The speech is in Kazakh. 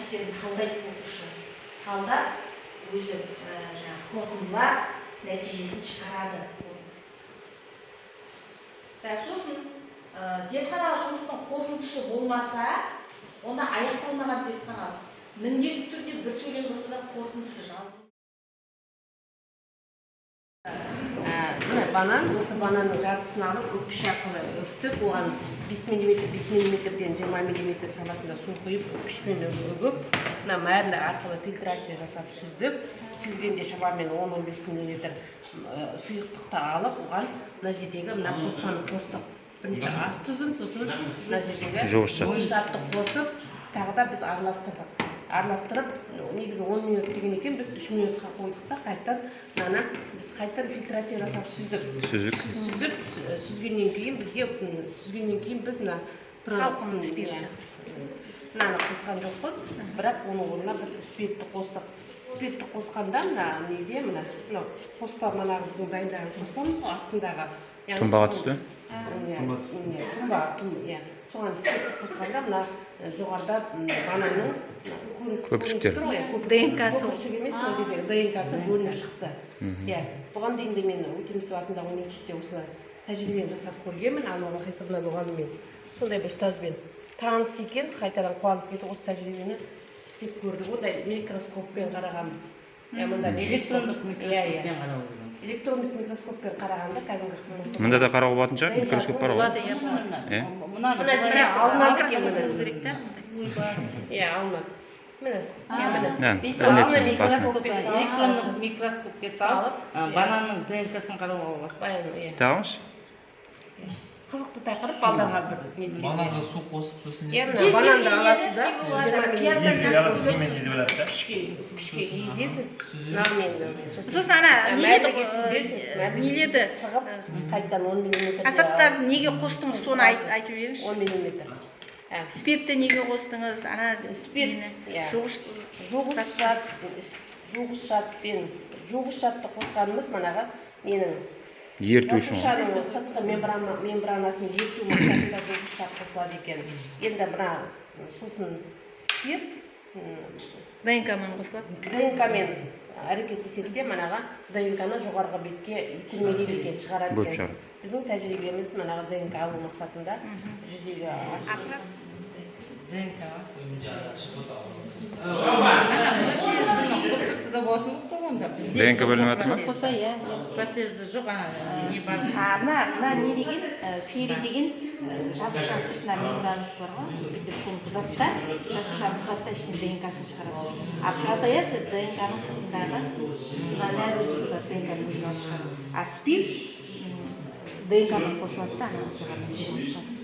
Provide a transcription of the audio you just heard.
әрекеттерін талдайды оқушы. Талдап, өзі жаңағы қорытындылар, нәтижесін шығарады. Так, сосын зертханалық жұмыстың қорытындысы болмаса, онда аяқталмаған зертханалық. Міндетті түрде бір сөйлем болса да қорытындысы жазылу. Міне, банан. Осы бананның жартысын алып, үккіш арқылы үктік. Оған 5 миллиметр, 5 миллиметрден 20 миллиметр шамасында су құйып, үккішпен үгіп, мына марлі арқылы фильтрация жасап сүздік. Сүзгенде шамамен 10-15 миллилитр сұйықтықты алып, оған мына жердегі мына қоспаны қостық. Бірінші ас тұзын, сосын мына жердегі Жуғыш зат. Жуғыш затты қосып, тағы да біз араластырдық. Араластырып, негізі 10 минут деген екен, біз 3 минутқа қойдық та, қайтадан мынаны біз қайтадан фильтрация жасап сүздік. Сүзік. Сүзіп, сүзгеннен кейін бізге сүзгеннен кейін біз мына Салқын спирт. Иә, мынаны қосқан жоқпыз, бірақ оның орнына біз спиртті қостық. Спиртті қосқанда мына неде, мына мынау қоспа, манағы біздің дайындаған қоспамыз ғой астындағы. Яғни Тұнбаға түсті? Иә, иә, тұнба, иә. Соған спиртті қосқанда мына жоғарыда бананның мына Көпіршіктер. көрініп тұр ғой, иә, көпіршік. ДНК-сы. Көпіршік емес, мына жердегі ДНК-сы бөлініп шықты. Иә, бұған дейін де мен Өтемісов атындағы университетте осылай тәжірибені жасап көргенмін. Алма Мұхитовна мұғаліммен, сондай бір ұстазбен таныс екен, қайтадан қуанып кетіп, осы тәжірибені істеп көрдік. Ондай микроскоппен қарағанбыз. Иә, мында Электрондық Иә. микроскоппен қарау керек. Электрондық микроскоппен қарағанда кәдімгі Мында да қарауға болатын шығар, микроскоп бар ғой. Болады, иә, Мына Иә. мынаны Мына былай жерде алынады екен, Микроскоп міне. болу керек та. Иә, алынады. Міне, иә, міне. Мә, Бүйтіп ілінеді алына соның басына. Микроскоппен салып, Электрондық микроскопке салып, салып, бананның ДНК-сын қарауға болады. Баян, иә. Тағамыз? Қызықты тақырып, балдарға бір неткен. Бананға су қосып, сосын Иә, не? мына бананды аласыз да, Пияздан 20 жақсы. миллилитр Сумен езіп алады да. күшке езесіз, мынамен Сосын ана нелерді мәрліге сүзесіз, мәрліге нелерді сығып, қайтадан 10 миллиметр. Асаттарды неге қостыңыз, соны айтып жіберіңізші. 10 миллиметр. Спиртті неге қостыңыз ана Спирт, нені? Иә. Жуғыш Жуғыш зат, жуғыш затпен, жуғыш затты қосқанымыз манағы ненің Ерту үшін ғой. жасушаның сыртқы мембранасын ерту мақсатында жуғыш зат қосылады екен. Енді мына сосын спирт ДНК-мен қосылады. ДНК-мен әрекеттеседі де, манағы ДНК-ны жоғарғы бетке итермелейді екен, шығарады Бөліп екен. шығарады. Біздің тәжірибеміз манағы ДНК алу мақсатында жүзеге асырды. ДНК. Ана протезді қостырса да болатын болып қой онда. ДНК бөлініп жатыр ма? Қоса, иә. Протезді жоқ, ана не бар. А мына не деген, ферри деген, жасушаның сыртына мембранасы бар ғой, бүйтіп соны бұзады да, жасушаны бұзады да, ішінен ДНК-сын шығарады. А протеаз ДНК-ның сыртындағы мына нәруызды бұзады, ДНК-ны өзін алып шығарады. А спирт ДНК-мен қосылады да, ана жоғарыдан.